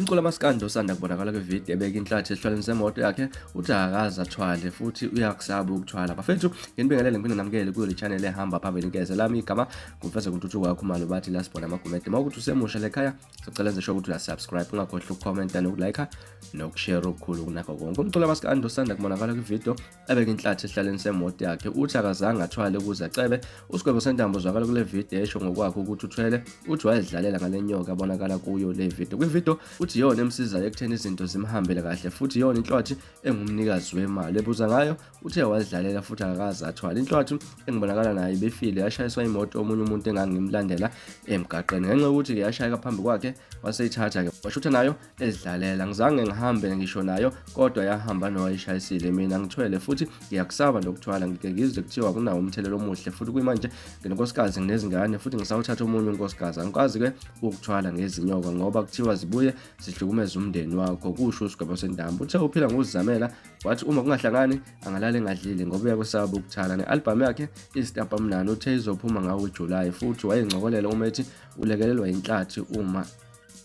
Umculo kamaskandi osanda kubonakala kwividiyo ebeka inhlathi esihlalweni semoto yakhe uthi akakaze athwale futhi uyakusaba ukuthwala. Bafethu, nginibingelele ngiphinde namukele kuyo le channel ehamba phambili nkeze lami igama ngumfeza kuntuthuko wakho Khumalo bathi la sibona amagumede. Uma ukuthi usemusha lekhaya sicela enze sure ukuthi uyasubscribe ungakhohlwa ukukhomenta nokulike nokushare okukhulu kunakho konke. Umculo kamaskandi osanda kubonakala kwividiyo ebeka inhlathi esihlalweni semoto yakhe uthi akazange athwale ukuze acebe. Usigwebo sentambo uzwakala kule video esho ngokwakhe ukuthi uthwele, uthi wayezidlalela ngale nyoka abonakala kuyo le video. Kwi-video uthi iyona emsizayo ekutheni izinto zimhambele kahle futhi iyona inhlwathi engumnikazi wemali. Ebuza ngayo uthe wazidlalela futhi akakaze athwale. Inhlwathi engibonakala nayo ibifile yashayiswa imoto omunye umuntu engangimlandela emgaqweni ngenxa yokuthi-ke yashayeka phambi kwakhe waseyithatha-ke washutha nayo ezidlalela. Ngizange ngihambe ngisho nayo kodwa yahamba nowayishayisile. Mina ngithwele futhi ngiyakusaba nokuthwala, ngike ngizwe kuthiwa kunawo umthelela omuhle futhi kuyimanje nginenkosikazi nginezingane futhi ngisawuthatha omunye unkosikazi. Angikwazi-ke ukuthwala ngezinyoka ngoba kuthiwa zibuye zihlukumeze umndeni wakho, kusho uSigwebo Sentambo. Uthe uphila ngokuzizamela wathi uma kungahlangani angalala engadlile ngoba uyakwesaba ukuthala. Ne-albhamu yakhe iStampa Mnani uthe izophuma ngawo uJulayi futhi wayencokolela uma ethi ulekelelwa yinhlathi uma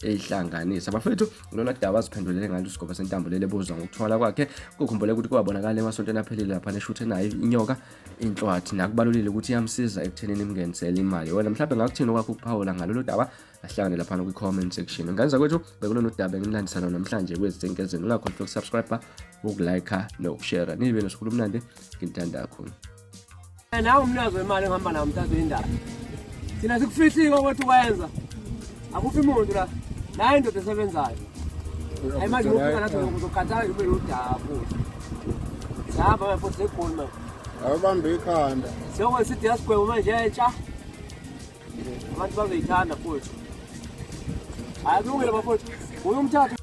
eyihlanganisa. Bafethu, lona daba aziphendulele ngalo uSigwebo Sentambo leli ebuzwa ngokuthwala kwakhe. Kukhumbule ukuthi kwabonakala emasontweni aphelile lapha neshuthe nayo inyoka inhlwathi nakubalulile ukuthi iyamsiza ekuthenini imngenisele imali. Wena mhlawumbe ngakuthini okwakho ukuphawula ngalolu daba? Ahlangane laphana kwi-comment section. Ngane zakwethu, bekulona udaba enginilandisa lona namhlanje kwezinkezeni. Ungakhohlwa ukusubscribe, ukulike nokushare. Nibe nosuku olumnandi, nginithanda kakhulu. Nawe umnazo wemali engihamba nawo mthathu indaba. Thina sikufihlile ukuthi wenza. Akufi muntu la. Naye indoda esebenzayo. Hayi manje ufika nathi uzokhathala ube lodaba futhi. Sihamba manje futhi segoli manje. Awubambe ikhanda. Siyokwenza sithi yasigwebo manje entsha. Abantu bazoyithanda futhi. Hayi kulungile bafowethu. Uye umthathu.